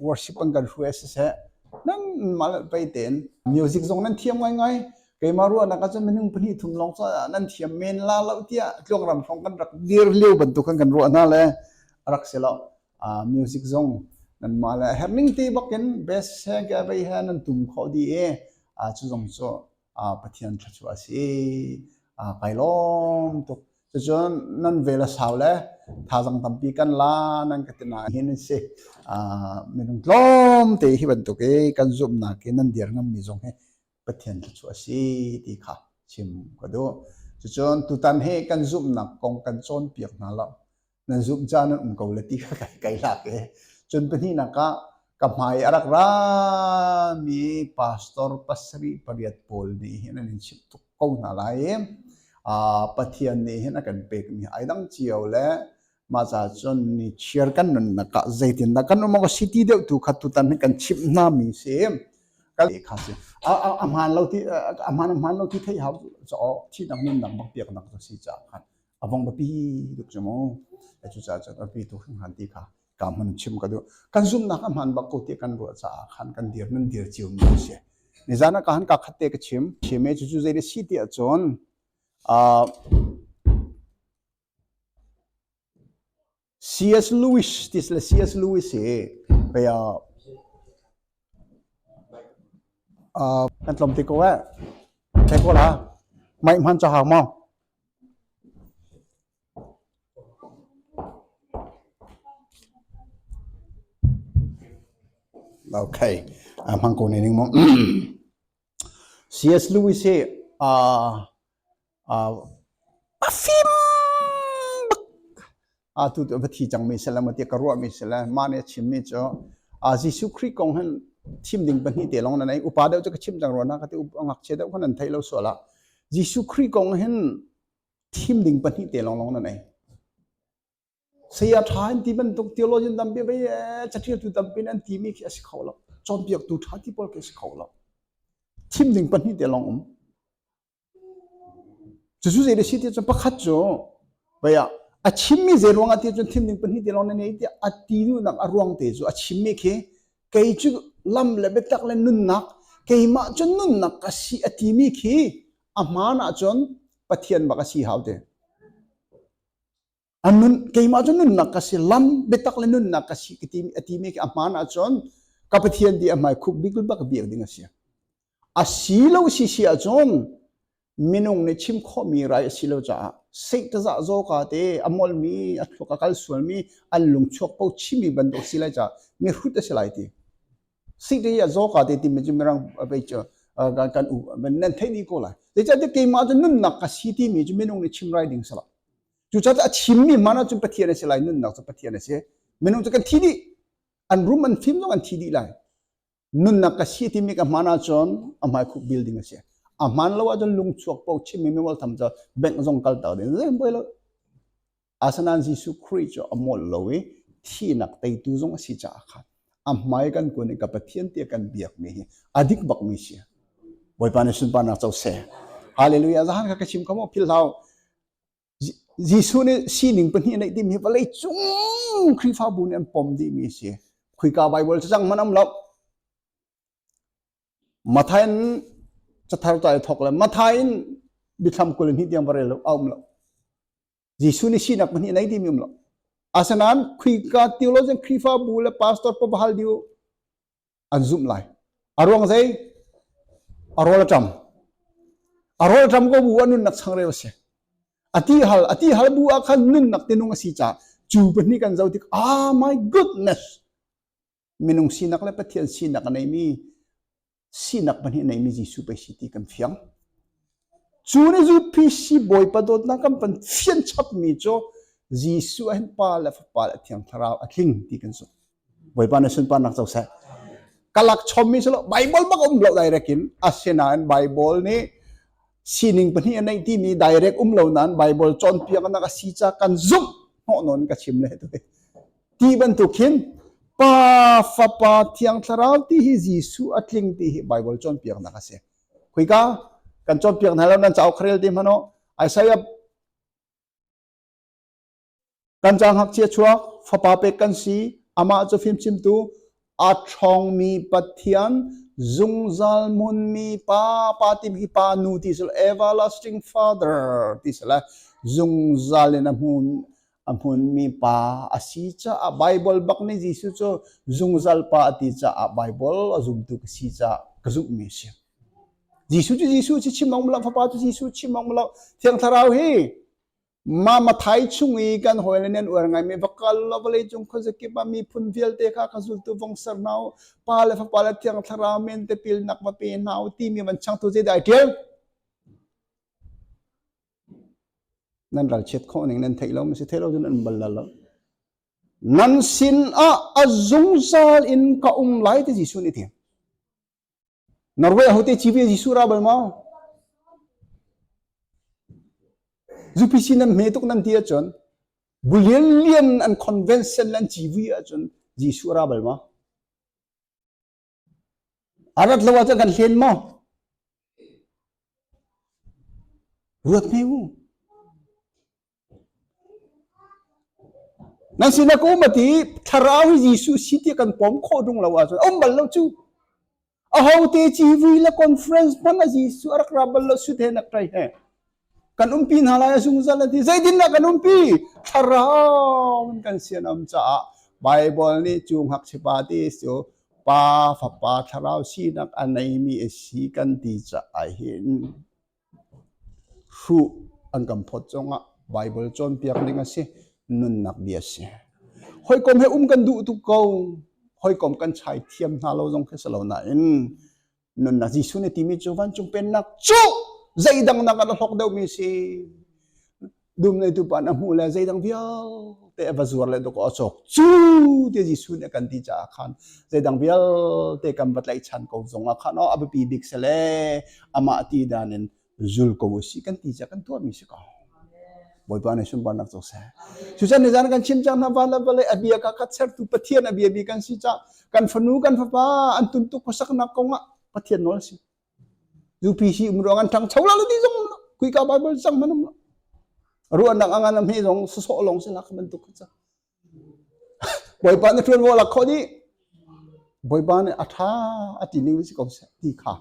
worship an kan hruai siseh nan mah le pei tein music zong nan thiam ngaingai. Keimah ruahnak ahcun minung pahnih thum lawng cu nan thiam men la lo tiah tluangram hrawng kan rak dir lio bantuk khan kan ruah hna le a rak si lo. Music zong nanmah le a herh ning te bakin bass he ke vei he nan tum khawh dih i cu zong cu Pathian thluachuah a si. Kai lawm tuk. Cucun nan vel a sau le thazang tampi kan la nan ka ti nain hin an si. Minung tlawmte hi bantuk i kan zumhnak i nan dir ngammi zong hi Pathian thluachuah a si ti kha chim ka duh. Cucun tutan hi kan zumhnak kong kan cawnpiak hna lo. Nan zumh caan nan um ko le ti kha kai kai lak i. Cun pahnihnak ah ka hmai a rak rami pastor pasarih pariat pawl nih hin an in chimh tuk ko hna lai i Pathian nih hin a kan pekmi ai dang cio le mah caah cun ni chiar kan nunnak ah zeitindah kan um awk a si ti deuh tu kha tutan hi kan chimh hna mi si. Kan kha si. A hmaan lo ti a hmaan a hmaan lo ti theih hau caw thihnak nunnak bak piaknak cu si caah khan a vong biapi tuk cu mu. Cucaah cun a biapi tuk hringhran ti kha ka hmun chim ka duh. Kan zumhnak a hmaan bak ko ti kan ruah caah khan kan dir nan dir cio mi a si. Nizan ah ka han ka khat te ka chim. Chim e cucu zei si ti ahcun C.S. Lewis ti le C.S. Lewis hi pei kan tlawm te ko eh. Thei ko la. Mai hman cha hau maw? Okay. A hmang ko ne ning mo. C.S. Lewis hi a fim bak. Tu tu va thi cangmi si le maw tiah ka ruahmi si le mah nih a chimmi cu Jesuh Khrih kong hin thim ding pahnih te lawng nan ei. Upa deuh cu ka chim cang rua na ka ti ngakchia deuh kha nan theih lo sual ah Jesuh Khrih kong hin thim ding pahnih te lawnglawng nan ei. Saya ṭha in ti bantuk theologian tampi vei caṭialtu tampi an timi khi a si kho lo. Cawnpiaktu ṭha ti pawl khi a si kho lo. Thim ding pahnih te lawng um. Cucu zei si ti cun pakhat cu vei ah a chimmi zei ruangah ti cun thim ding pahnih te lawng na nei tiah a ti duhnak a ruang te cu a chimmi khi kei cu lam le biatak le nunnak keimah cu nunnak ka si a timi khi a hmaan ahcun Pathian bak a si hau te. A nun keimah cu nunnak ka si lam biatak le nunnak ka si ka timi a timi khi a hmaan ahcun ka Pathian ti a hmai khuk bik bak biak ding a si. A si lo si si ahcun minung nih chim khawhmi rai a si lo caah seitazah zawka te a molmi a thluak a kal sualmi an lung chuak po chimmi bantuk si lai caah mihrut a si lai ti. Sikte a zawka te timi cu mirang pei cu kan u nan theih dih ko lai. Zeicahtiah keimah cu nunnak ka si timi cu minung nih chim rai ding si lo. Cucaah a chimmi hmanh ahcun Pathian a si lai, nunnak cu Pathian a si. Minung cu kan thi dih. An rum an fim zong an thi dih lai. Nunnak ka si timi ka hmaan ahcun a hmai khup bil ding a si. A hmaan lo ahcun lungchuak po chimmi mimual tham cu bank zong kal tak ding. Zei buai lo. Asinain Jesuh Khrih cu a molh lo i thihnak teitu zong a si caah khan a hmai kan kun i ka Pathian tiah kan biakmi hi a dik bakmi si. Bawipa nih sunparnak co seh. Hallelujah. Zahan kha ka chim kho maw philh hlau. Jesuh nih sining pahnih neih timi hi vawlei cung Khrihfabu nih an pom dihmi a si. Khuika Bible cacang hmanh um lo. Matthai in cathar ta i thok le Matthai in bithlam 22 tiang va rel lo a um lo. Jesuh nih sinak pahnih nei timi um lo. Asinain Khrihka theologian Khrihfabu le pastor pa hal diu an zumh lai. A ruang zei? A rawl a ṭam. A rawl a ṭam ko bu ah nunnak changreu a si. A ti hal, a ti hal bu ah khan nunnak tinung a si caah cu pahnih kan zoh tik ah my goodness minung sinak le Pathian sinak a neimi sinak pahnih a neimi Jesuh pei si ti kan fiang. Cu nih UPC Bawipa dawtnak kan van fian chapmi cu Jesuh ah hin Pa le Fapa le Thiang Thlarau a tling ti kan zumh. Bawipa nih sunparnak co seh. Ka lak chommi si lo Bible bak um lo direct in asinain Bible nih sining pahnih a neih timi direct um lo nain Bible cawnpiaknak a si ca kan zumh hnawh nawn ka chim le tu Ti bantuk hin Pa, Fapa, Thiang Thlarau ti hi Jesuh a tling ti hi Bible cawnpiaknak a si. Khuika kan cawnpiak hna lo nan cauk rel ti hmanh Isaiah kan ca ngakchia chuak fapa pek kan si amah cu fimchimtu. A ṭhawngmi Pathian, zungzal hmunmi Pa, Pa timi hi Pa nu ti si lo, everlasting Father ti si le zungzal in a hmun a hmunmi Pa a si caah Bible bak nih Jesuh cu zungzal Pa a ti caah Bible a zumtu ka si caah ka zumhmi a si. Jesuh cu Jesuh ci chim ong lo, Fapa cu Jesuh chim ong lo, Thiang Thlarau hi Ma Mathai chung i kan hawile nih an uar ngaimi va kal law vawleicung khuazakip ah miphun vialte kha ka zultu vong ser hna u, Pa le Fapa le Thiang Thlarau min tipilnak va pe hna u timi van changtu zeidah ai ṭial? Nan ralchiat khawh ning nan theih lo ma si theih lo cun an bal la lo. Nan sin ah a zungzal in ka um lai ti Jesuh nih a ti. Norway hote civi Jesuh ra bal maw? UPC nan hme tuk nan ti ahcun bu lianlian an convention le an civi ahcun Jesuh ra bal maw? A rat lo ahcun kan hlen maw? Ruat hme u. Nan sinah ka um a ti thlarau hi Jesuh si ti kan pom khawh ṭung lo ahcun a um bal lo cu. Ahote civui le conference hmanh a Jesuh a rak ra bal lo sut he nak ṭai he. Kan umpi hna lai a zungzal a ti. Zeitindah kan umpi? Thlarau in kan sian um caah Bible nih cu ngakchiapa te cu Pa, Fapa, Thlarau sinak a neimi a si kan ti caah hin Hruh an kan phawt zongah Baibal cawnpiak ding a si, nunnak bia a si. Hawikom he um kan duh tuk ko. Hawikom kan chai thiam hna lo zong khi si lo nain nunnak Jesuh nih timi cu vancung pennak cu zeidang nak ah a hlawk deuhmi si. Dum neitu pa na hmuh le zeidang vialte a va zuar le dawkaw a cawk cu ti Jesuh nih a kan ti caah khan zeidang vialte kan va tlaihchan ko zong ah khan aw a biapi bik si le amah ti dan in zul ko usih kan ti caah kan tuahmi si ko. Bawipa nih sunparnak co seh. Cucan ni zan kan chim cang hna van le vawlei a bia ka khat sertu Pathian a bia bi kan si cah kan fanu kan fapa an tuntuk khuasaknak kong ah Pathian nawl si. UPC um ruang an ṭhangcho la ti zong kuika Bible cang man um lo. Ruahnak a ngan a hme zong sawsawh lawng si lak bantuk kha ca. Bawipa na ṭuan lak khawh dih. Bawipa nih a ṭha a ti ning si ko seh ti kha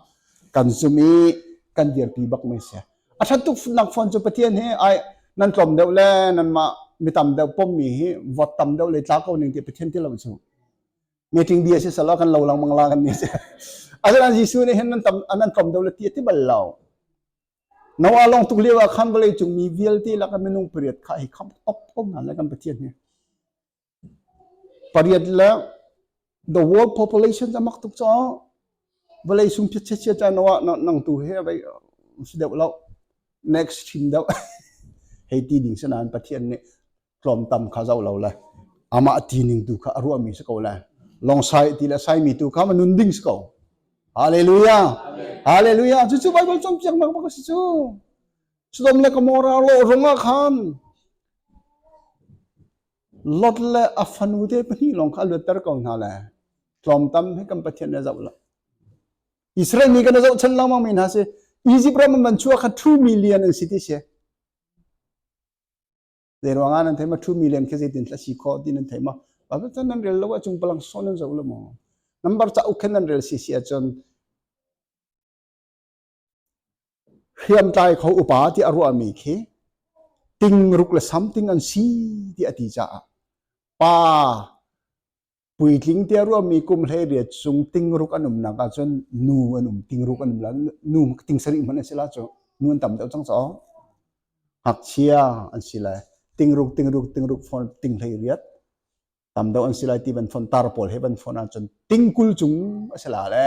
kan zum i kan dirpi bak mi si. A ṭhat tuk nak fawn cu Pathian hi ai nan tlawm deuh le nanmah mitam deuh pommi hi vote tam deuh le tla ko ning ti Pathian ti lo cu. Meeting bia si salo kan lo lengmang la kan ni si. Asinain Jesuh nih hin nan tam nan tlawm deuh le ti a ti bal lo. Noah lawng tuk lio ah khan vawlei cung mi vialte lak minung pariat kha hi khamh top ko hna le kan Pathian hi. Pariat le the world population amak tuk caw vawlei sung phiat chia cha Noah nang tu he vai si deuh lo next thim deuh hei ti ding si nain Pathian nih tlawmtam kha zoh lo le amah ti ning tu kha a ruahmi si ko le longsai ti le saimi tu kha ma nun ding si ko hallelujah hallelujah cucu bible cawnpiak nak bak a si cu Sodom le Gomorrah lawh rung ah khan Lot le a fanu te pahnih lawng kha a luatter ko hna le tlawmtam hi kan Pathian nih a zoh lo Israel mi kan zohchan lengmang mi hna si Egypt ram an van chuah kha 2 million an si ti si Zei ruangah nan thei ma 2 million khi zeitin thla si khawh ti nan thei ma? Bible cun nan rel lo ah cung palang sawn nan zoh lo maw? Number cauk khin nan rel si si ahcun hriamtlai kho upa ti a ruahmi khi ting ruk le something an si ti a ti caah pa Puitling tiah ruahmi kum 18 chung tingruk an umnak ahcun nu an um tingruk an um la nu ting sarih hmanh an si la cu nu an tam deuh cang caw ngakchia an si lai tingruk tingruk tingruk phone ting 18 tam deuh an si lai ti van phone tar pawl he van phone ahcun tingkul cung a si la le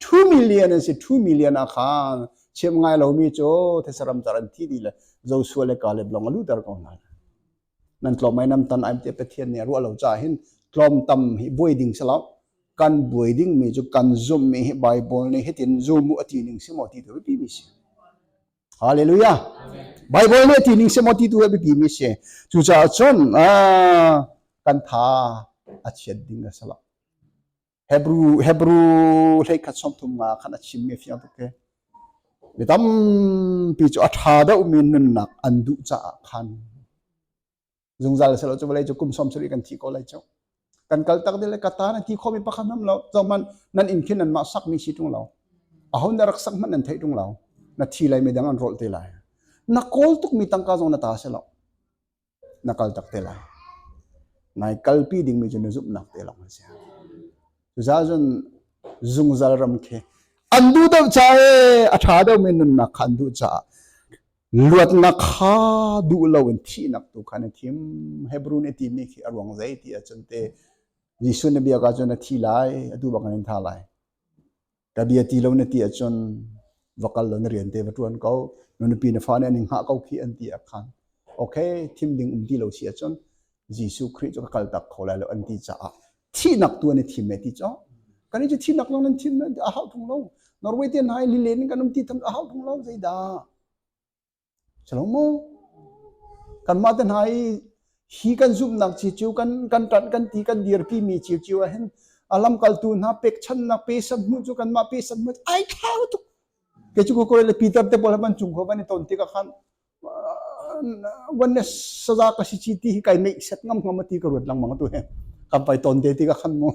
2 million an si 2 million ah khan chim ngai lomi cu thesaram car an thi dih le Joshua le Caleb lawng a luter ko hna Nan tlawm ai nam tan ai tiah Pathian nih a ruah lo caah hin tlawmtam hi buai ding si lo. Kan buai ding mi cu kan zumh mi hi Bible nih hitin zum u a ti ning si maw ti tu biapi mi si. Hallelujah. Bible nih a ti ning si maw ti tu hi biapi mi si. Cucaah cun kan tha a chiat ding a si lo. Hebrew Hebrew hleikhat 35 khan a chimmi a fiang tuk e. Mi tampi cu a ṭha deuhmi nunnak an duh caah khan zungzal silo cu vawlei cu kum 70 kan thi ko lai cu. Kan kal tak dil le ka ta na ti khomi pakhat hmanh lo. Zohhmanh nan inn khin nanmah sakmi si ṭung lo. Aho na rak sak hmanh nan theih ṭung lo. Na thi lai midang an rolh te lai. Na kawl tukmi tangka zong na ta si lo. Na kal tak te lai. Nai kalpi dingmi cu na zumhnak te lawng an si. Cucaah cun zungzal ram khi an duh deuh ca e a ṭha deuhmi nunnak kha an duh caah luatnak kha duh loin thihnak tu kha na thim. Hebrew nih a timi khi a ruang zei ti ahcun te Jesuh na biak ahcun na thi lai, atu bak in tha lai. Ka bia ti lo na ti ahcun va kal law na rian te va ṭuan ko. Na nupi na fa nih an in hngah ko khi an ti ah khan okay thim ding um ti lo si ahcun Jesuh Khrih cu ka kal tak kho lai lo an ti caah thihnak tu an i thim e ti cu. Kan i cu thihnak zong nan thim a hau thung lo. Norway te hna i lilen in kan um ti tham a hau thung lo zeidah. Salomo kanmah te hna i hi kan zumhnak ci cu kan kan ṭanh kan ti kan dirpi mi cio ah hin a lamkaltu hna pekchannak pesan hmuh cu kanmah pesan hmuh ai thlau tuk. Kei cu ko le Peter te pawl han chung kho van i ton tikah khan van saza ka si chi ti hi kai neih set ngam ngam ti ka ruat lengmang tu he kan pai ton te tikah khan mu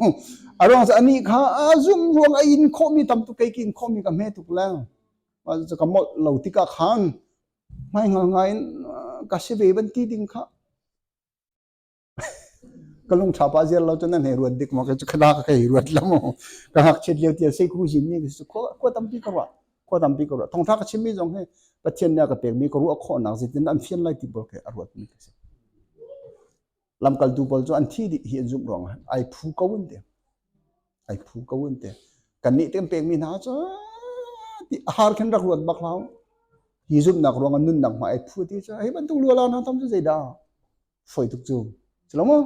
a ruang ani kha a zum ruang a in khawhmi tam tuk kei ki in khawhmi ka hme tuk leng ka molh lo tikah khan hmai ngal ngai in ka si ve ban ti ding kha ka lung tha pa ziar lo cun nan hei ruat dik maw ka cu khada ka hei ruat la mu ka ngakchiat lio tial sei khu zin mi ka khua khua tampi ka ruah khua tampi ka ruah thongtha ka chimmi zong hi Pathian nih a ka pekmi ka ruah khawhnak zeitin an fian lai ti pawl khi a ruat mi ka si lamkaltu pawl cu an thi dih hi an zumh ruangah ai phu ko an ti ai phu ko an ti kannih te kan pekmi hna cu ti har khin rak ruat bak hlah hi zumhnak ruangah nunnak hma ai phu ti cu hi bantuk luala hna tam cu zeidah foi tuk cu si lo maw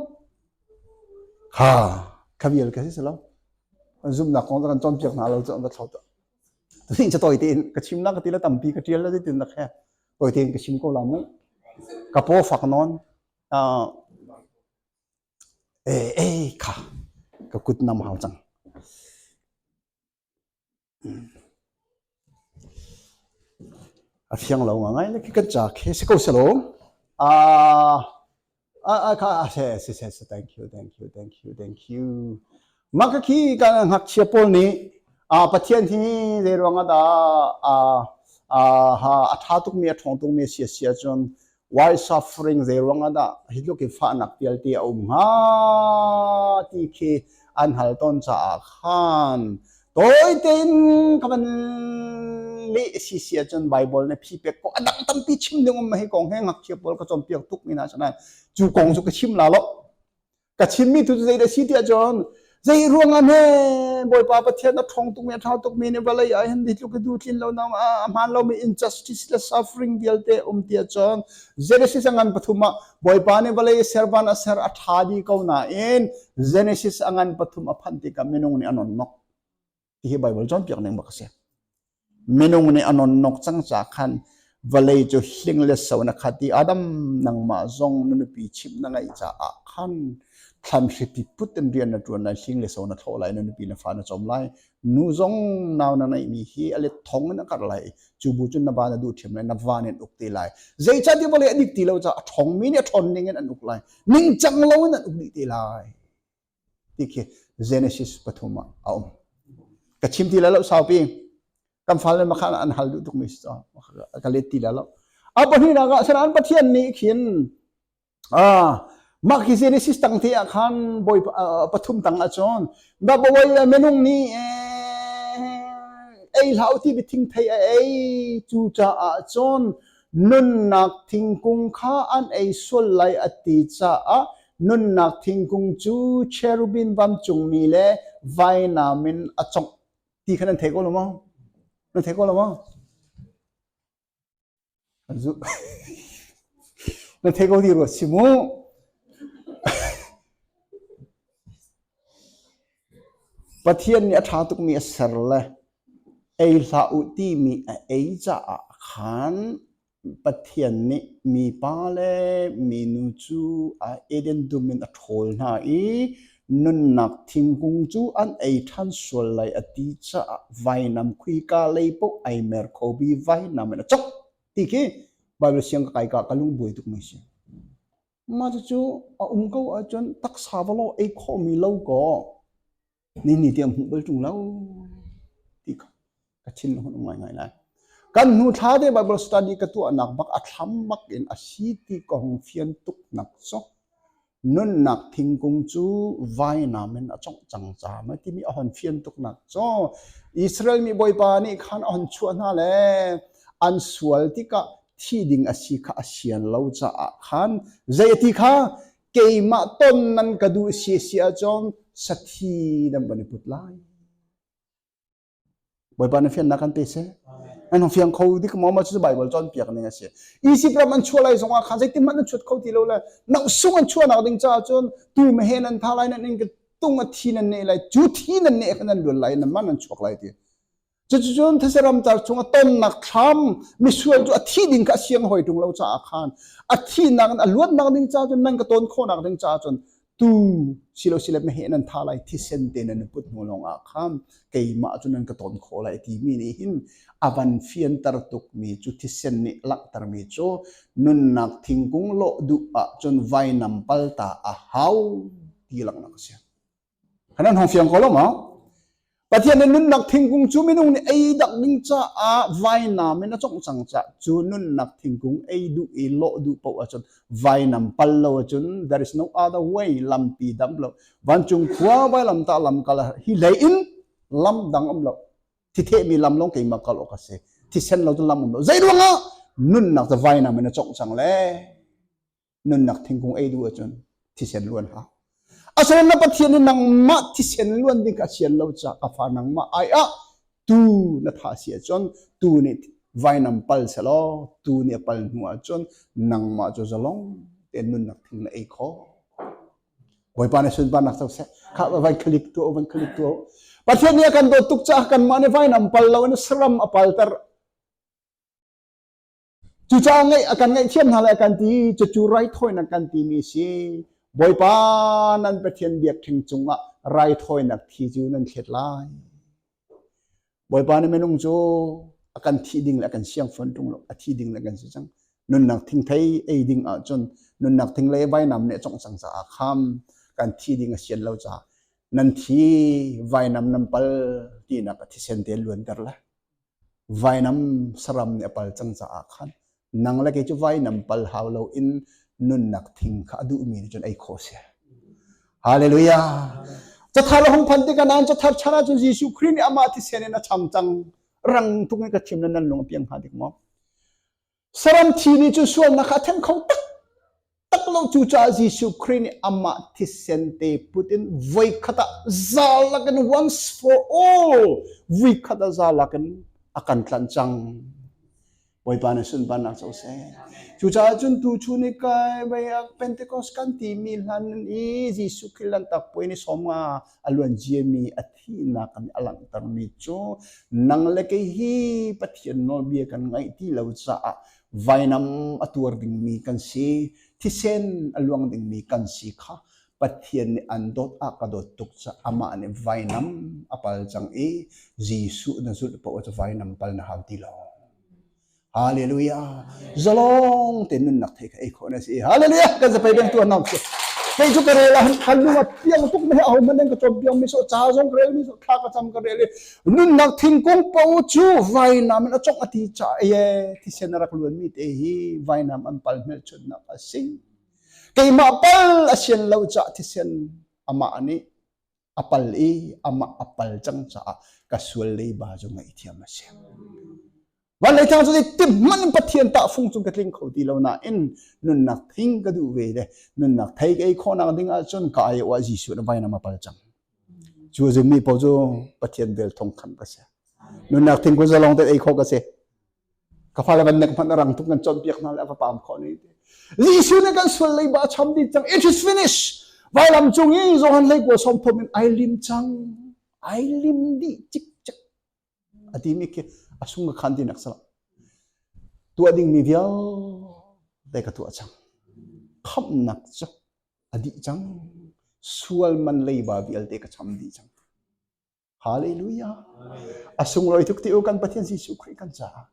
ha khavial ka si si lo zumhnak kong kan cawnpiak hna lo cu an va thlo tuah Tuhin ca tawi tein ka chim nak ka ti la tampi ka tial la zeitin dak he tawi tein ka chim ko la mu ka paw fak nawn eh eh kha ka kut nam hau cang a fiang lo ngai le khi kan ca khi si ko selo a Ah, kha se se se se thank you thank you thank you thank you mah ka khi kan ngakchia pawl nih a Pathian hi zei ruang ah dah a a ha a tha tuk mi a ṭhawng tuk mi si si ahcun why suffering zei ruang ah dah hi tluk in fahnak vialte a um hnga ti khi an hal tawn caah khan Tawi tein ka van leh si si ahcun Bible na phi pek ko a dang tampi chim ding um hi kong he ngakchia pawl ka cawnpiak tuk mi hna sana cu kong cu ka chim la lo ka chimmi tu cu zeidah si tiah cun zei ruang ah hme Bawipa Pathian a ṭhawng tuk mi a ṭha tuk mi nih vawlei ah hin hi tluk i duh tlin lo na a hmaan lomi injustice le suffering vialte um tiah cun Genesis a ngan pathum ah Bawipa nih vawlei servan a ser a ṭha dih ko nain Genesis a ngan pathum a phanh tikah minung nih a nonnok ti hi Bible cawnpiak ning bak a si. Minung nih a nonnok cang ca khan vawlei cu hling le so na khat i Adam nangmah zong na nupi chimh na ngaih caah khan thlan hripi put in rian na ṭuan lai hling le so na thlawh lai na nupi na fa na cawm lai nu zong nau na neihmi hi a let thong in a karh lai cu bu cun na va na duh ṭhiam lai na va nih an uk te lai zeicahtiah vawlei a dik ti lo caah a ṭhawngmi nih a ṭhawn ning in an uk lai ningcang lo in an uk dih te lai ti khi Genesis pathum ah a um ka chim ti lai lo saupi kan fale makhan an hal duh tukmi si ka let ti lai lo a pahnihnak ah sanan Pathian nih khin ah mah khi Genesis tang te ah khan bawi pathum tang ah cun bawi minung nih ei hlah u ti mi thingthei a ei cu caah cun Nunnak thingkung kha an ei sual lai a ti caah nunnak thingkung cu cherubim vancungmi le vainam in a congh ti kha nan thei ko lo maw? Nan thei ko lo maw? Nan thei ko ti ruat si mu. Pathian nih a ṭha tukmi a ser le ei hlah u timi a ei caah khan Pathian nih mipa le minu cu a Eden dum in a ṭhawl hna i nunnak thingkung cu an ei ṭhan sual lai a ti caah vainam khuika lei paoh ai mer khomi vainam in a cawk ti khi Baibal siang ka kai ka ka lung buai tukmi a si. Mah cucu a um ko ahcun taksa va law ei khawhmi lo kaw ni ni tiang hmuh bal ṭung lo ti kha ka thin a hun um ngaingai lai. Kan hnu thla te Bible study ka tuahnak bak a thlam bak in a si ti ka hung fian tuk nak cu nunnak thingkung cu vainam in a congh cang ca ma timi a hon fian tuk nak cu Israel mi Bawipa nih khan a hon chuah hna le an sual tikah thi ding a si kha a sian lo caah khan zei a ti kha keimah ton nan ka duh si si ahcun sathi nan van i put lai. Bawipa na fiannak kan pe seh. An hong fiang kho dik maw ma cu Bible cawnpiak ning a si. Egypt ram an chuah lai zongah khan zeitin hmanh an chuat kho ti lo le sung an chuahnak ding caah cun tu mehen an tha lai nan in tung a thi nan ne lai cu thi nan ne khan nan luan lai nan man nan chuak lai ti. Cuticun these ramcar chung a tonnak thlam misual cu a thi ding kha a siang hoi ṭung lo caah khan a thihnak in a luatnak ding caah cun nan ka ton khawhnak ding caah cun tu silo sile meheh nan tha lai thisen te nan put hnu lawng ah khan keimah cu nan ka ton khawh lai timi nih hin a van fianter tukmi cu thisen nih langhtermi cu nunnak thingkung lawh duh ahcun vainam palta a hau ti langhnak a si. Kan hong fiang ko lo maw? Pathian nih nunnak thingkung cu minung nih ei dak ding caah vainam in a congh cang caah cu nunnak thingkung ei duh i lawh duh paoh ahcun vainam pal lo ahcun there is no other way lampi dam lo vancung khua vailamtah lam kal hi hlei in lam dang um lo thithehmi lam lawng keimah kal awk a si thisen lo cun lam um lo zei ruangah nunnak cu vainam in a congh cang le nunnak thingkung ei duh ahcun thisen luan hau. Asinain na Pathian nih nangmah thisen luan ding kha a sian lo caah ka fa nangmah ai ah tu na thah si ahcun tu nih vainam pal selaw tu nih a pal hnu ahcun nangmah cu zalong tein nunnak thing na ei khawh. Bawipa nih sunparnak co seh. Kha vai click tuah van click tuah. Pathian nih a kan dawt tuk caah kanmah nih vainam pal lo in saram a palter. Cucaah ngaih a kan ngaihthiam hna lai a kan ti cucu raithawinak kan timi si. Bawipa nan Pathian biakṭheng cungah raithawinak thi cu nan thlet lai. Bawipa nih minung cu a kan thih ding le a kan siang fawn ṭung lo, a thi ding le kan si cang. Nunnak thingthei ei ding ahcun nunnak thing le vainam nih a congh cang caah kham kan thi ding a sian lo caah nan thi vainam nan pal tinak a thisen te luanter le. Vainam saram nih a pal cang caah khan nang le kei cu vainam pal hau loin nunnak thing kha a duhmi nih cun ei khawh a si. Hallelujah! Cathar a hung phan tikah nain cathar chan ahcun Jesuh Khrih nih amah thisen in a cham cang. Rang tuk in ka chim na nan lung a piang hnga dik maw? Saram thi nih cun sualnak kha a then kho tak tak lo cucaah Jesuh Khrih nih amah thisen te put in voikhat ah zalak in once for all vuikhat ah zalak in a kan tlanh cang. Bawipa nih sunparnak co seh. Cucaah cun tu chun i kai vei ah Pentecost kan timi hlan i Jesuh Khrih lanhtak puai ni 50 a luan ciami a thihnak in a langhtermi cu nang le kei hi Pathian nawlbia kan ngaih ti lo caah vainam a tuar dingmi kan si, thisen a luang dingmi kan si kha Pathian nih an dawt a ka dawt tuk caah amah nih vainam a pal cang i Jesuh na zulh paoh cu vainam pal na hau ti lo. Hallelujah. Zalong te nunnak thei kha ei khawh na si. Hallelujah. Kan zapei beng tuan nam si. Kei cu ka rel ah kan lung a piang tuk me aho man ka cawm piang mi so cha zong ka rel mi so thla ka cam ka rel i nunnak thingkung po cu vainam in a chok a ti cha ye thisen a rak luan mi te hi vainam an pal hmelchunnak a si. Keimah pal a sian lo ca thisen amah nih a pal i amah a pal cang caah ka sual leiba cu ngaihthiam a si. Van lei thang cu ti hmanh in Pathian tahfung cung ka tling kho ti lo nain nunnak thing ka duh ve le nunnak thei ka ei khawhnak ding ahcun ka ai ah Jesuh na vainam a pal cang. Cu a zummi paoh cu Pathian vel thong khan ka si. Nunnak thing kun zalong te ei khawh ka si. Ka fale van nek hmanh a rang tuk kan cawnpiak hna le a va paam khawh ni. Jesuh nih kan sual leiba a cham dih cang. It is finished. Vailam cung i Johan hlei kua sawm thum in ai lim cang. Ai lim dih cikcek. A timi khi a sung ka khan tinak salah. Tuah dingmi vialte ka tuah cang. Khamhnak cu a dih cang. Sual man leiba vialte ka cham dih cang. Hallelujah. A sunglawi tuk ti u kan Pathian Jesuh Khrih kan caah.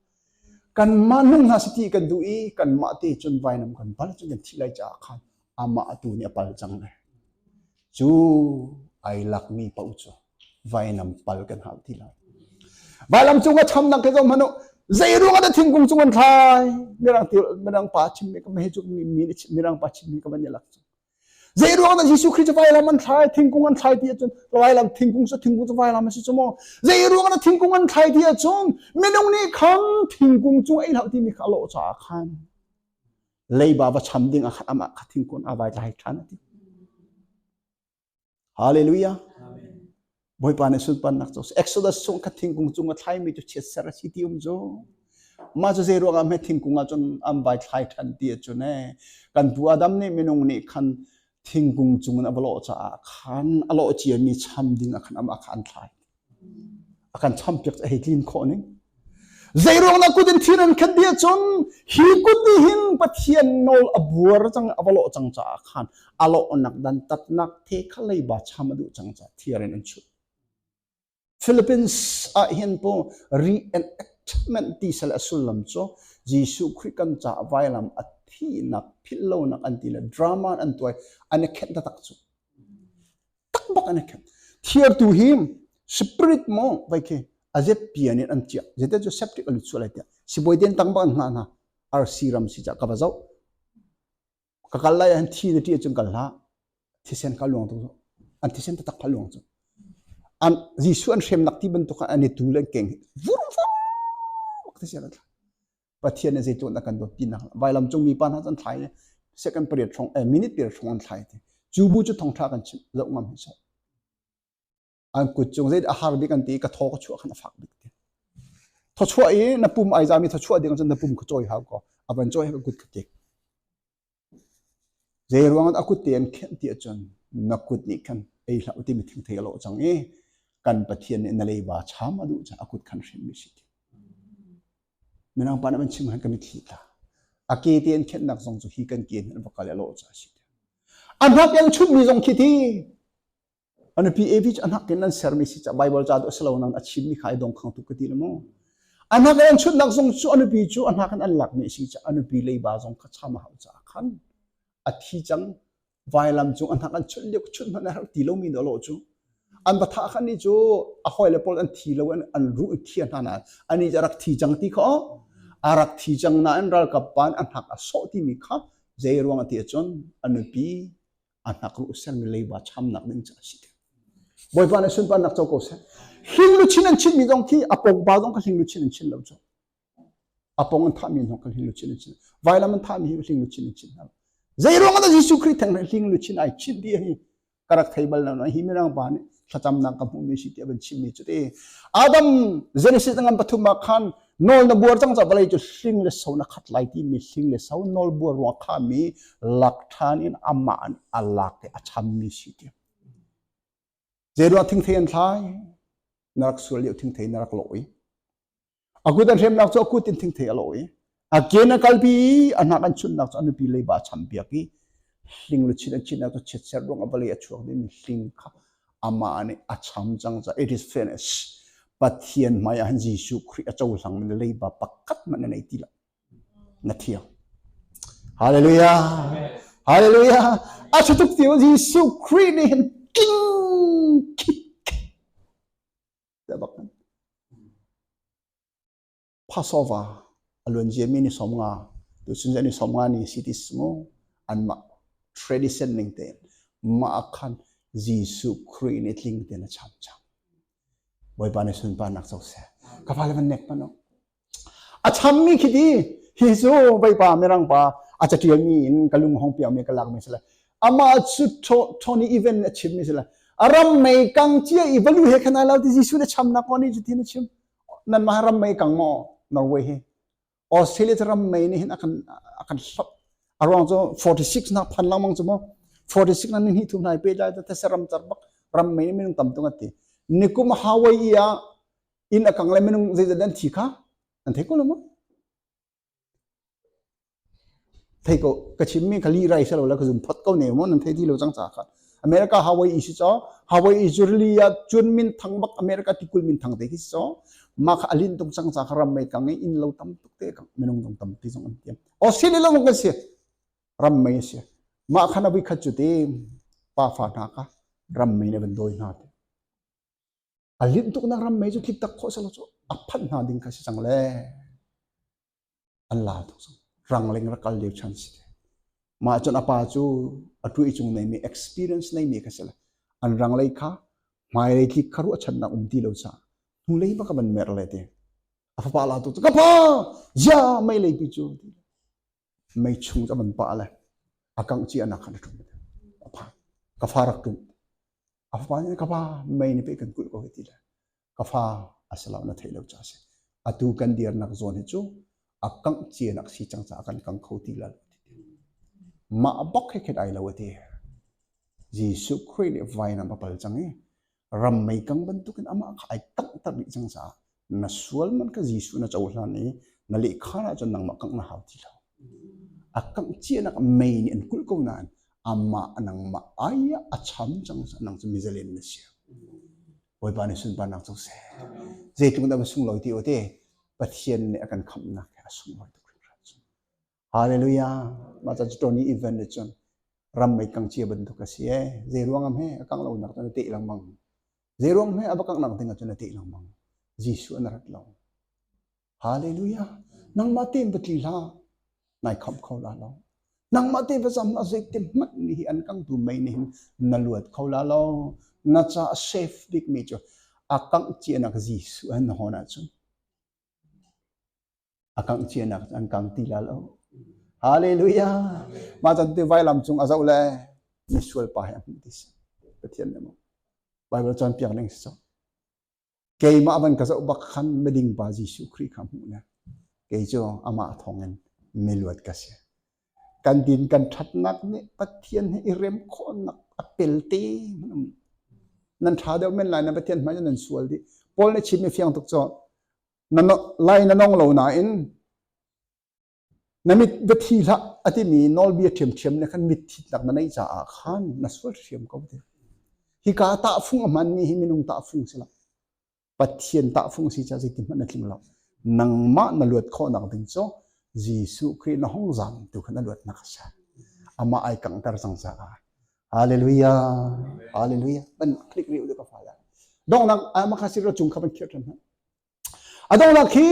Kanmah nung hna si ti kan duh i kanmah te cun vainam kan bal cun kan thih lai caah khan. Amah tu nih a pal cang le. Cu ai lakmi paoh cu vainam pal kan hau ti lo. Vailam cung a chamnak khi zoh hmanh u. Zei ruang ah dah thingkung cung an thlai? Mirang mirang pa chimmi ka hei cu mi mi mirang pa chimmi ka van i lak cu. Zei ruang dah Jesuh Khrih cu vailam an thlai, thingkung an thlai ti ahcun vailam thingkung cu thingkung cu vailam a si cu maw? Zei ruang dah thingkung an thlai ti ahcun minung nih khan thingkung cung ei hlah timi kha a lawh caah khan leiba va cham ding ah khan amah kha thingkung a vai tlai ṭhan a ti. Hallelujah. Bawipa nih sunparnak cu Exodus chung kha thingkung cung a thlaimi cu chiatser a si ti um cu. Mah cu zei ruangah hme thingkung ah cun an vai thlai ṭhan ti ahcun ee kan pu Adam nih minung nih khan thingkung cung in a va lawh caah khan a lawh ciami cham ding ah khan amah kha an thlai. A kan champiak a hei tlin khawh ning. Zei ruang dah kut in thir an khat dih ahcun hi kut nih hin Pathian nawl a buar cang a va lawh cang caah khan a lawhnak dantatnak the kha leiba cham a duh cang caah thir in an chuh. Philippines ah hin po reenactment ti sal a sullam cu Jesuh Khrih kan caah vailam a thihnak philh lonak an ti le drama an tuai an i khenh taktak cu. Tak bak an i khenh. Thiartu hi spirit maw vai khi a zet pian in an chiah. Zete cu septic a lut sual ai tiah. Sibawi den tang bak an hngah hna. RC ram si ca ka va zoh. Ka kal lai an thi na ti ahcun kal hlah. Thisen kha luang tu an thisen taktak kha luang cu. An Jesuh an hremnak ti bantuk an i tu le an keng vur vur thisen a thla. Pathian nih zeitluk na kan dawt tinak vailam cung mi pa hna an thlai second pariat hrawng eh minute pariat hrawng an thlai ti cu bu cu thongtha kan chim zoh ngam hi seh an kut cung zei a har bik an ti ka thaw ka chuah khan a fak bik ti thawchuah i na pum ai zami thawchuah ding cun na pum kha cawi hau ko a van cawi ka kut ka tek zei ruang a kut te an khenh ti ahcun na kut nih khan ei hlah u timi thingthei a lawh cang i kan Pathian nih na leiba cham a duh caah a kut khan hrim mi si ti Mirang pa nih an chim han kan i thli tla. A ke te an khenhnak zong cu hi kan ke in an va kal i a lawh caah a si. A hnak an chunhmi zong khi ti. A nupi Evi cu a hnak in an sermi si ca Bible ca tu a si lo nain a chimmi kha ai dong khang tuk ka ti le mu. A hnak in an chunhnak zong cu a nupi cu a hnak in an lakmi a si ca a nupi leiba zong kha cham a hau caah khan a thi cang vailam cung a hnak an chunh lio chunh hmanh a herh ti lomi dawh lo cu an va thah khan ni cu a hawile pawl an thi lo an an ruh in thia hna nain ani cu a rak thi cang ti kha a rak thi cang nain ralkap pa in a hnak a sawh timi kha zei ruang a ti ahcun a nupi a hnak ruh sermi leiba chamnak ding cu a si Bawipa nih sunparnak co ko seh hling luchin an chinmi zong khi a pongpa zong kha hling luchin an chin lo cu A pong an thahmi hna kha hling luchin an chin. Vailam an thahmi hi hling luchin an chin hna. Zei ruang ah dah Jesuh Khrih theng hling luchin ai chinh ti hi ka rak thei bal lo. Hi mirang pa nih thlacamnak ka hmuhmi si tiah van chimmi cu ti. Adam Genesis ngan pathum ah khan nawl na buar cang ca vawlei cu hling le so na khat lai timi hling le so nawl buar ruang khami lak ṭhan in amah an a lak te a chammi si ti. Zei ruang thingthei an thlai na rak sual lio thingthei na rak lawh i A kut an hremnak cu a kut in thingthei a lawh i a ke a kalpi i a hnak an chunhnak cu a nupi leiba a champiak i hling luchin an chinnak cu chiatser ruang ah vawlei a chuak dingmi hling kha amah nih a cham cang caah it is finished. Pathian hmai ah hin Jesuh Khrih a cohlang mi leiba pakhat hmanh na nei ti lo. Na thiang. Hallelujah. Hallelujah. A ṭha tuk ti Jesuh Khrih nih hin king khit bak Passover a luan mi ni 50 tu chun ni 50 ni si ti mu anmah tradition ning tein mah khan Jesuh Khrih nih tling tein a cham cham Bawipa nih sunparnak co seh ka fale van nek pano A chammi khi ti hi cu veipa mirang pa a catialmi in ka lung hong piakmi ka lakmi si le amah cu Tony Event a chimmi si le a ram mei kang cia i valu he khan ai lo ti Jesuh na chamnak ko nih cu tin a chim nan mah ram mei kang maw Norway hi Australia cu ram mei nih hin a kan a kan hlap a ruang cu 46 na phan lengmang cu maw 46 na ni hnih thum hna i pe lai ta ram car bak ram mei minung tam tung ati nikum Hawaii ah inn a kang le minung zeizat an thi kha an thei ko lo maw thei ko ka chimmi kha li rai selo la ka zum phot ko ne mo nan thei ti lo cang ca kha America Hawaii si cho Hawaii cu rili ah cun min thang bak America tikul min thang te khi si cho ma kha alin tung cang ca kha ram mei kang i inn lo tam tuk te kang minung zong tampi zong an tiam Australia lo kan si ram mei a si. Mah khan a vuikhat cu ti pa fa hna kha ram mei nih a van dawi hna ti. A linh tuknak ram mei cu tlik tak khawh selaw cu a phanh hna ding kha si cang le an la tuk cang. Rangleng rak kal lio chan si te. Mah cun a pa cu a ṭuih cung neimi experience neimi kha si le an ranglei kha hmailei tlik kha ruahchannak um ti lo caah hnulei bak a van mer le ti. A fapa la tu cu ka pa zia mei lei pi cu ti. Mei chung cu a van pah le a kangh cia nak khan a ṭum. A phan. Ka fa rak ṭum. A fapa nih ka pa mei nih pei kan kulh ko hi ti le ka fa a si lo na theih lo ca si. Atu kan dirnak zawn hi cu a kangh cia nak si cang caah kan kang kho ti lo. Mah bak he khin ai lo a ti. Jesuh Khrih nih vainam a pal cang i ram mei kang bantukin amah kha ai kanghter dih cang caah na sual man kha Jesuh na cohlan i na lehkhan ahcun nangmah kangh na hau ti lo. A kangh cianak mei nih an kulh ko nain amah nangmah ai ah a cham cang caah nang cu mizalen na si. Bawipa nih sunparnak co seh. Zeitluk dah va sunglawi ti u ti Pathian nih a kan khamhnak he a sunglawi tuk hringhran. Hallelujah. Mah ca cu Tony Evans nih cun ram mei kang cia bantuk a si ee. Zei ruang am he a kang lo nak cun a teh lengmang. Zei ruang he a va kangh nak ding ah cun a teh lengmang. Jesuh an rat lo. Hallelujah. Nangmah tein va tli hlah. Nai khamh kho la lo. Nangmah te va zam hlah zei te hmanh nih hi an kangtu mei nih hin na luat kho la lo. Na ca a safe bik mi cu a kangh cianak Jesuh an hawn ahcun a kangh cianak an kang ti la lo. Hallelujah. Mah can te vailam cung a zoh le misual pa he a hmuh ti si. Pathian nih maw Bible cawnpiak ning si cang. Keimah van ka zoh bak khan miding pa Jesuh Khrih kha hmuh le kei cu amah thawngin miluat ka si. Kan din kan ṭhatnak nih Pathian he i rem khawhnak a pelte hmanh um. Nan ṭha deuh men lai na Pathian hmai nan sual dih. Paul nih chimmi fiang tuk cu na lai na nong lo nain Na mit va thi hlah a timi nawlbia ṭhiamṭhiam nih khan mit thitnak na neih caah khan na sual hriam ko ti. Hika tahfung a hmanmi hi minung tahfung si lo. Pathian tahfung si caah zeitin hmanh na tling lo. Nangmah na luat khawhnak ding cu Jesuh Khrih na hung zam tu kha na luatnak a si. Amah ai kanghter cang caah. Hallelujah. Hallelujah. Ban click rih u ka fa la. Donghnak ama kha siro cung kha ban khirh ṭhan hmanh. A donghnak khi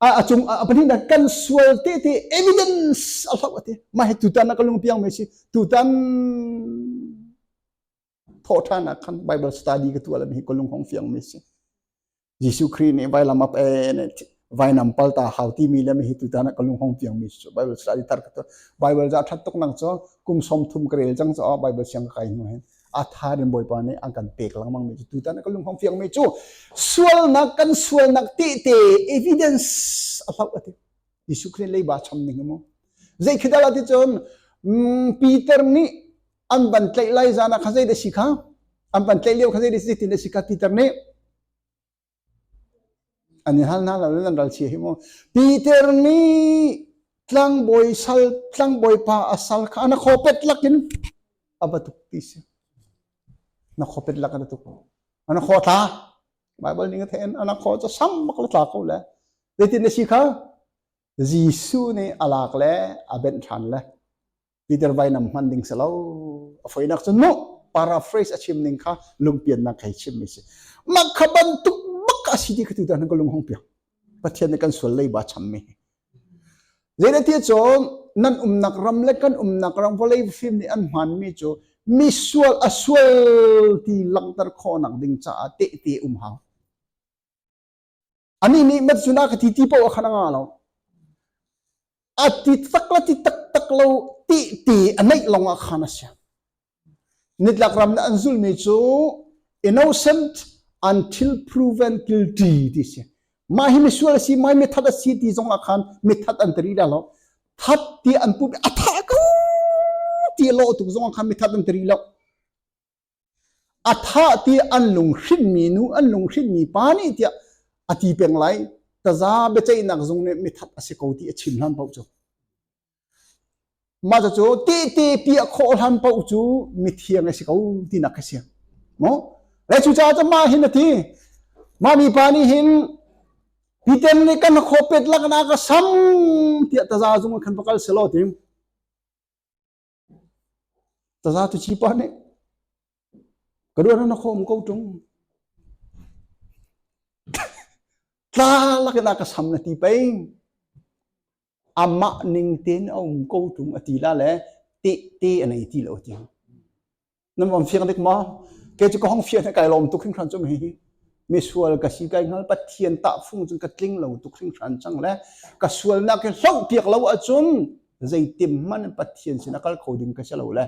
a cung a pahnihnak kan sual tehte evidence a hloh a ti. Mah hi tutan ah ka lungpiang mi si. Tutan thawhṭhan ah khan Bible study ka tuah mi hi ka lung hong fiang mi si. Jesuh Khrih nih vailam ap e vainam palta hau timi le mi hi tutan ah ka lung hong fiang mi si. Bible study tar ka tuah. Bible za ṭhat tuk nang cu kum 30 ka rel cang cu Bible siang ka kai hnu hin a tha in Bawipa nih an kan pek lengmang mi cu tutan ka lung hong fiang mi cu sualnak kan sualnak tehte evidence a hloh ati Jesuh Khrih leiba cham ning mu zei khi dal ati cun Peter nih an van tlaih lai zan ah kha zei da si kha an van tlaih lio kha zei da si tin da si kha Peter nih An i hal hna lo nan ral chia hi mu. Peter nih tlangbawi sal tlangbawipa a sal kha na khawpet lakin a va tuk ti si. Na khawpet lak a tuk. Ana khaw tla. Bible ning a thein ana khaw cu sam bak la tla ko le. Zeitin na si kha? Jesuh nih a lak le a benh ṭhan le Peter vainam hman ding si lo. A foinak cun mu paraphrase a chim ning kha lungpiannak hei chim mi si. Mah kha bantuk bak a si ti kha tutan ka lung hong piak. Pathian nih kan sual leiba cham mi. Zeidatiah cun nan umnak ram le kan umnak ram vawlei fim nih an hman mi cu mi sual a sual ti langhter khawhnak ding caah tehte um hau. Anih nih matzuna ka ti ti paoh khan a nga lo. A ti tak le ti taktak lo ti ti a neih lawng ah khan a si. Nitlak ram nih an zulmi cu innocent until proven guilty ti si. Mah hi misual a si, mah hi mithat a si ti zong ah khan mithat an tari la lo. That ti an pup a tha ko ti lo tuk zong ah khan mithat an tari lo. A thah ti an lunghrinhmi nu an lunghrinhmi pa nih tiah a ti peng lai. Taza biaceihnak zung nih mithat a si ko ti a chim hlan paoh cu. Mah cu tehte piah khawh hlan paoh cu mithiang a si ko tinak a si. Maw? Le cucaah cu mah hin a ti. Mah mipa nih hin Peter nih kan khawpet laknak ka sam tiah taza zung ah khan va kal selaw ti. Taza tu chi pa nih ka ruah na khom ko tung. Tla lakin a ka sam na ti pei. Amah ning tein a um ko tung a ti la le te te a nei ti lo ti. Nan om fiang dik maw? Ke cu ka hong fian kai lawm tuk hringhran cu mi misual ka si kai hngal Pathian tahfung cun ka tling lo tuk hringhran cang le ka sualnak hi hloh piak lo ahcun zeitim hmanh Pathian sin a kal kho ding ka si lo le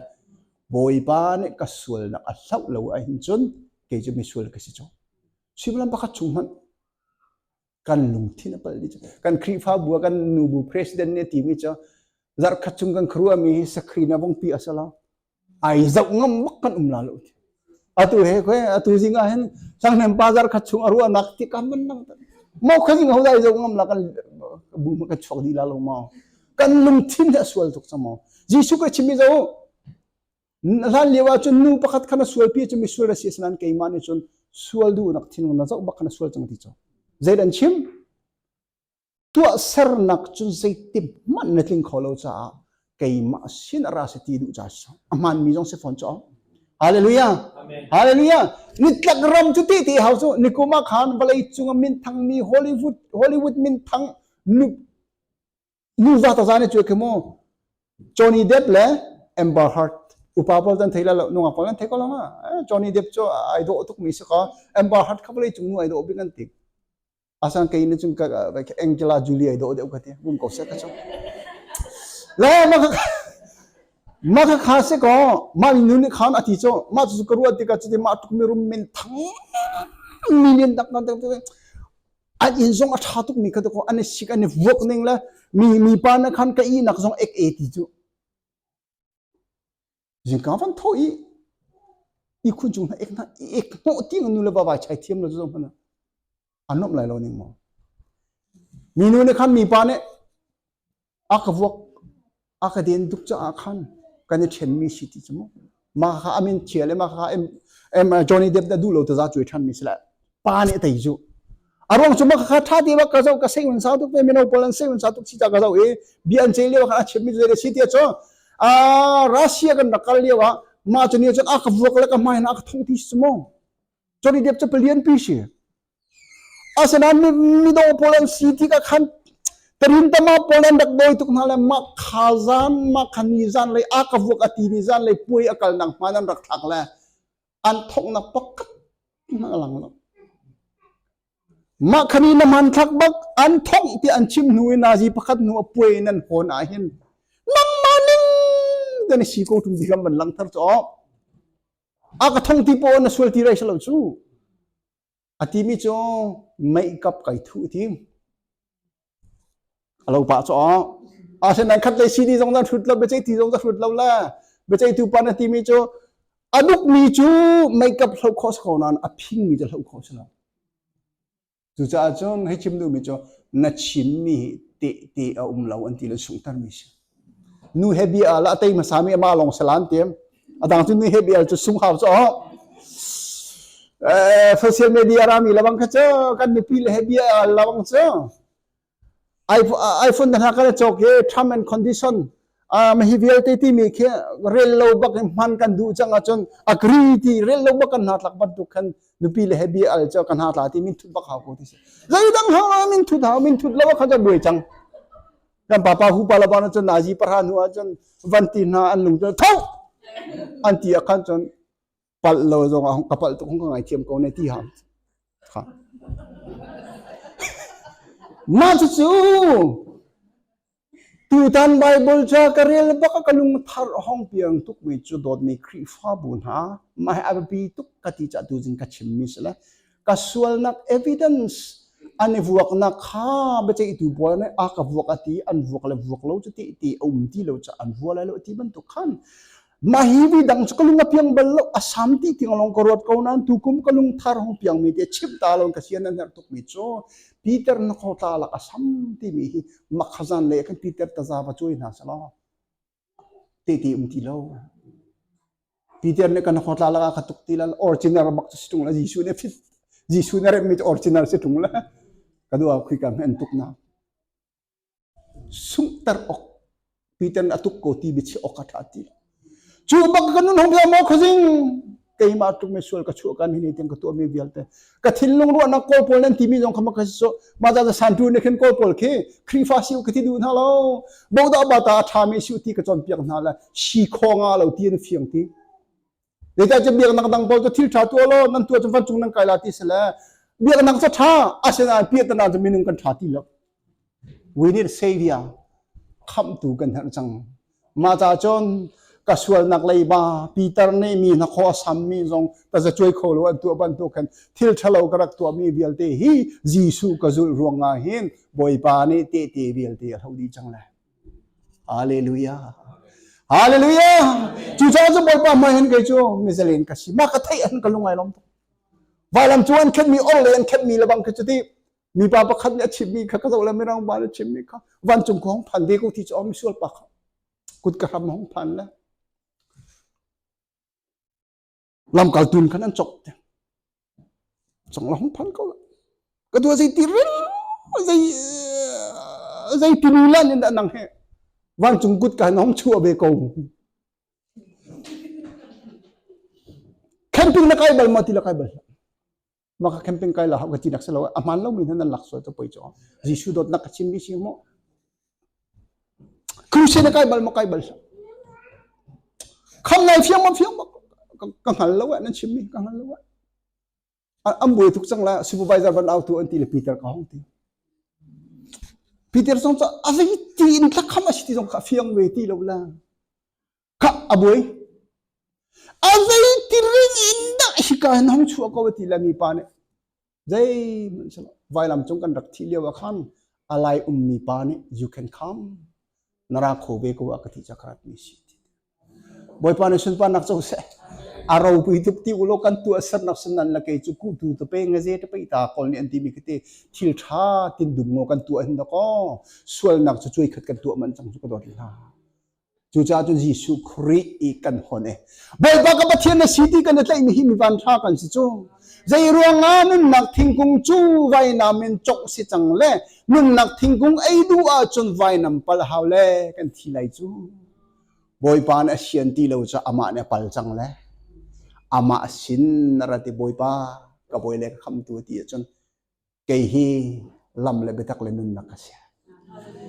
Bawipa nih ka sualnak a hloh lo ahhin cun kei cu misual ka si cu. Suimilam pakhat chung hmanh kan lungthin a palh dih kan Khrihfabu ah kan nubu president nih a timi cu zarhkhat chung kan khuaruahmi hi sakri na vongpi a si lo ai zoh ngam bak kan um la lo atu he khe atu zing ah hin sangnem pa zarhkhat chung a ruahnak ti kan man nang mo kha zing ho dai zoh ngam la kan bu ma kan chuak di la lo ma kan lungthin a sual tuk chamo Jesuh ka chimi zo Hlan lio ahcun nu pakhat kha na sualpi cu misual a si asinain keimah nih cun sual duhnak thinlung na zoh bak kha na sual cang ti cu. Zeidah an chim? Tuahsernak cun zeitim hmanh na tling kho lo caah keimah sin a ra si ti duh caah si. A hmaanmi zong si fawn cu. Hallelujah. Amen. Hallelujah. Nitlak ram cu ti ti hau cu nikum ah khan vawlei cung ah minthangmi Hollywood Hollywood minthang nu nuva taza nih cu khi mu Johnny Depp le Amber Heard upa pawl tan thei la lo nungak pawl an thei ko lo ma Johnny Depp cu ai dawh tuk mi si ko Amber Heard kha vawlei cung nu ai dawh bik an ti asan kei ni chung ka Angela Jolie ai dawh deuh ka ti bum ko se ka chu le ma kha ma kha kha se ko ma nu nih khan ati cho ma chu ka ruat tikah cuti ma tuk mi rum min thang million dak dak dak An inn zong a ṭha tukmi kha dakaw an i sik an i vuak ning le mi mipa na khan ka ihnak zong ek e ti cu. Zingka van tho i ihkhun cung hna ek hna ek hnawh ti nu le va vai chai thiam lo cu zong hmanh an nuamh lai lo ning maw. Minu nih khan mipa nih A ka vuak, a ka den tuk caah khan kan i ṭhenmi si ti cu mu. Mah kha a min ṭhial i mah kha em, Johnny Depp dah duh lo taza cuai ṭhanmi si le pa nih a tei cu. A ruang cu mah kha ṭha te bak ka zoh ka sei un sau tuk ve mino pawl an sei un sau tuk si ca ka zoh i bia an ceih lio khan a chimmi cu zei si ti cu Russia kan rak kal lio ah mah cu ni cun a ka vuak le ka hmai in a ka thong ti si cu mu. Johnny Depp cu palian pi si. Asinain midawh pawl an si tikah khan Tarintama pawl an rak dawi tuk hna le mah kha zan mah kha ni zan lei a ka vuak a ti ni zan lei puai a kalnak hmaan an rak thlak le an thoknak pakhat hmanh a lang lo. Mah kha ni na hmanthlak bak an thongh ti an chim hnu i nazi pakhat hnu a puai in an hawn ah hin nangmah ning te na si ko tung ti kan van langter cu a ka thong ti paw na sual ti rai lo cu A timi cu meikap kai thuh ti. A lo pah cu asinain khat lei CD zong na hrut lo biaceih ti zong na hrut lo le biaceihtu pa na timi cu a dukmi cu makeup hloh khawh si ko nain a phingmi cu hloh khawh si lo. Cucaah cun hei chim duhmi cu na chimmi hi tehte a um lo an ti le sunghtermi si. Nu he bia la tei hmasa mi amah lawng salan tiam. Adang cu nu he bia cu sung hau cu eh social media rami labang kha cu kan nupi le he bia labang cu iPhone hna kan cawk i term and condition um, hi vialte timi khi rel lo bak in hman kan duh cang ahcun agree ti rel lo bak kan hna tlak bantuk khan nupi le he bia al cu kan hna tla ti min thut bak hau ko ti si zeidang hau min thut hau min thut lo kha cu buai cang Kan papa hu pa la cun nazi pahra hnu ah cun van ti hna an lung cu tho an ti ah khan cun palh lo zong ah ka palh tuk hung ka ngaithiam ko ne ti ha kha mah cucu tutan Bible ca ka rel bak ka lung thar hong piang tuk mi cu dawtmi Khrihfabu hna mah hi a biapi tuk ka ti ca tu zing ka chimmi si le Ka sualnak evidence an i vuaknak kha biaceihtu pawl nih a ka vuak a ti an vuak le vuak lo cu ti ti a um ti lo ca an vua lai lo ti bantuk khan mah hi vi dang cu ka lung a piang bal lo a sam ti tiang lawng ka ruat ko nain tukum ka lung thar hong piang mi te chimh ta lo ka sian an herh tuk mi cu Peter na khotla lak a sam timi hi makhazan le kan Peter taza va cuai hna selaw tehte um ti lo. Peter nih kan hotla laka ka tuk ti la original bak cu si tung la Jesuh nih fit Jesuh nih remmi cu original si tung la ka dua khui ka an tuk na sunghter ok Peter nih a tuk ko ti biachi ok a tha ti. Cu bak ka nun hong bia maw khuazing keimah tluk mi sual ka chuah kan hi ni tiang ka tuah mi vialte ka thinlung ruahnak kawl pawl nan timi zong kha ma ka si so ma za san tu ne khin kawl pawl khi Khrihfa si ka ti duh hna lo bodah bata a ṭha mi si ti ka cawnpiak hna le si kho nga lo ti an fiang ti Zeicah cu biaknak dang pawl cu thil ṭha tuah law nan tuah cu vancung nan kai la ti si le biaknak cu ṭha asinain piahtana cu minung kan ṭha ti lo. We need a savior. Khamhtu kan herh cang. Mah ca cun ka sualnak leiba Peter nih mi hnakhaw a sammi zong tazacuai kho lo an tuah bantuk khan thil ṭhalo ka rak tuahmi vialte hi Jesuh ka zulh ruangah hin Bawipa nih tehte vialte a hloh dih cang lai. Hallelujah. Hallelujah. Cucaah cu Bawipa hmai hin kei cu mizalen ka si. Mah ka theih an ka lung ai lawm tuk. Vailam cu an khenmi or le an khenmi lebang khi cuti mipa pakhat nih a chimmi kha ka zoh le mirang pa nih a chimmi kha vancung khua hong phan ve ko ti cu om sual pa kha kut ka hram hong phan le lamkaltu khan an cawk te cong la hung phan ko la ka dua zei ti ril zei zei ti nu lan in dah nang he vancung kut ka hong chuah ve ko camping na kai bal ma ti la kai bal maka camping kai la ka ti nak selo a hman lo mi nan lak sual to poi cho Jesu dawt nak ka chim mi si mo Crusade na kai bal ma kai bal kham nai fiang ma fiang ma ka hngal lo nan chim mi ka hngal lo an buai tuk cang la supervisor van au tu an ti le Peter ka hong ti Peter zong cu a zei ti in thla kham a si ti zong kha fiang ve ti lo la kha a buai a zei ti ring in dah hika hin hong chuah ko ti le mi pa nih zeihmanh si lo vailam cung kan rak thih lio ah khan a lai ummi pa nih you can come na ra kho ve ko a ka ti cakrat mi si Bawipa nih sunparnak co seh a ropui tuk ti ulo kan tuah sernak sunan la kei cu ku tu te pe ngaze te pe ta kol nih an ti mi khite thil tha tin dum ngo kan tuah hin ko sualnak cu cuai khat kan tuah man cang cu ka dawt hna Cucaah cun Jesuh Khrih i kan hon e. Bawipa ka Pathian na si ti kan i tlaihmi hi mi van ṭha kan si cu. Zei ruangah nunnak thingkung cu vainam in congh si cang le nunnak thingkung ei duh ahcun vainam pal hau le kan thi lai cu. Bawipa nih a sian ti lo cu amah nih a pal cang le amah sin na rat i Bawipa ka bawi le ka khamtu ti ahcun Kei hi lam le biatak le nunnak ka si.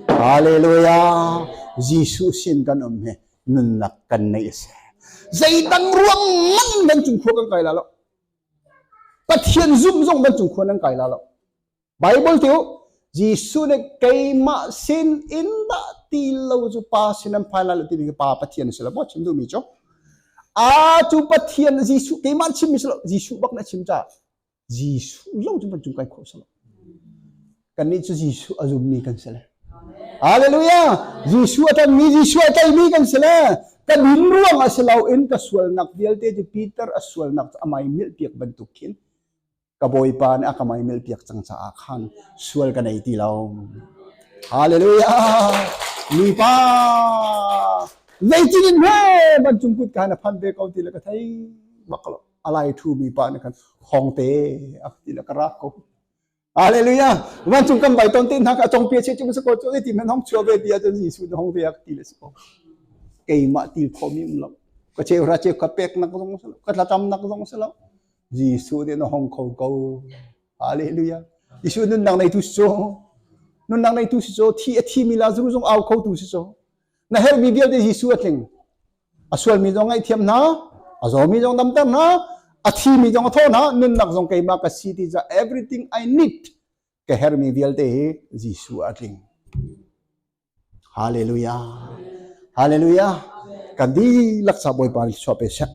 Hallelujah! Jesuh sin kan um hi nunnak kan neih a si. Zeidang ruang man van cung khua kan kai la lo. Pathian zumh zong van cung khua nan kai la lo. Bible tiu Jesuh nih keimah sin in dah ti lo cu pa sin an phai la lo timi pa Pathian si lo maw chim duhmi cu. A cu Pathian Jesuh keimah chimmi si lo Jesuh bak na chim caah Jesuh lo cu van cung kai khawh si lo. Kannih cu Jesuh a zummi kan si le. Hallelujah! Jesuh a ṭanmi, Jesuh a tlaimi kan si le. Ka din ruang a si loin ka sualnak vialte cu Peter a sualnak cu a mai milhpiak bantuk khin ka Bawipa nih a ka mai milhpiak cang caah khan sual ka nei ti lo. Hallelujah! Mipa zeitin in he vancung kut ka na phan ve ko ti le ka thei bak lo. A lai thu mi pa nih khan hong te a ti le ka rak ko Hallelujah vancung kan bai ton te hna ka chong pia che chung ko chu ti men hong chua ve ti a cun Jesuh na hong ve ak ti le ko keimah til kho mi um lo ka cheu ra cheu ka pek nak zong si lo ka thlacam nak zong si lo Jesuh nih na hong kho ko Hallelujah Jesuh nunnak nei tu si cu nunnak nei tu si cu thi a thi mi Lazarus zong au kho tu si cu na herhmi vialte Jesuh a tling A sualmi zong ngaihthiam hna, a zawmi zong damter hna, a thimi zong a thawh hna, nunnak zong keimah ka si ti ca everything I need ka hermi vialte hi Jesuh a tling. Hallelujah. Hallelujah. Kan dihlak sa Bawipa nih chuah pe seh.